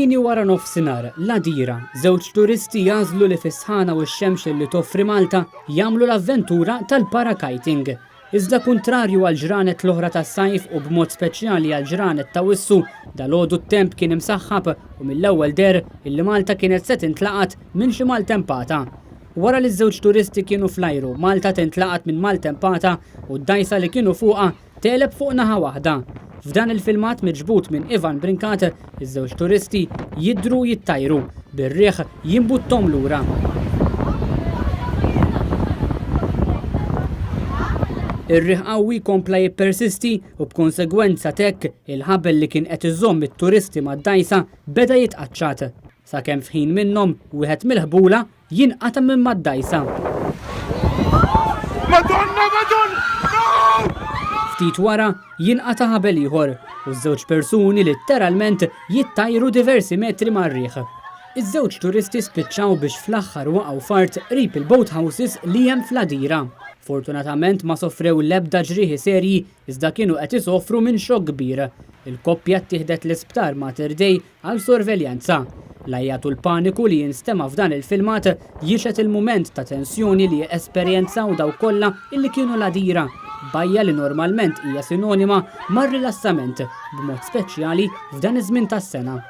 Kmieni wara nofsinhar, l-Għadira, żewġ turisti jagħżlu li fis-sħana u x-xemx li toffri Malta jagħmlu l-avventura tal-parakiting. Iżda kuntrarju għall-ġranet l-oħra tas-sajf u b'mod speċjali għall-ġranet t'Awwissu, dalgħodu t-temp kien imsaħħab u mill-ewwel deher illi Malta kienet se tintlaqat minn xi maltempata. Wara li ż-żewġ turisti kienu fl-ajru, Malta tintlaqat minn maltempata u d-dgħajsa li kienu fuqha Tegħleb fuq naħa waħda. F'dan il-filmat miġbud minn Ivan Brincat, iż-żewġ turisti jidhru jittajru, bir-riħ jimbutthom lura. Ir-riħ qawwi kompla jippersisti u b'konsegwenza t'hekk il-ħabel li kien qed iżomm it-turisti mad-dgħajsa beda jitqaċċat. Sakemm f'ħin minnhom wieħed mill-ħbula Jinqata' minn mad-dgħajsa. Madonna, Madonna! No! Ftit wara, jinqata' ħabel ieħor u ż-żewġ persuni litteralment jittajru diversi metri mar-riħ. Iż-żewġ turisti spiċċaw biex fl-aħħar waqgħu f'art qrib il-boathouses li hemm fl-Għadira. Fortunatament ma sofrew l-ebda ġrieħi serji iżda kienu qed isofru minn xokk kbir. Il-koppja ttieħdet l-isptar Mater Dei għal sorveljanza. L-għajjat u l-paniku li jinstema' f'dan il-filmat jixhed il-mument ta' tensjoni li esperjenzaw dawk kollha illi kienu l-Għadira, bajja li normalment hija sinonima mar-rilassament, b'mod speċjali f'dan iż-żmien tas-sena.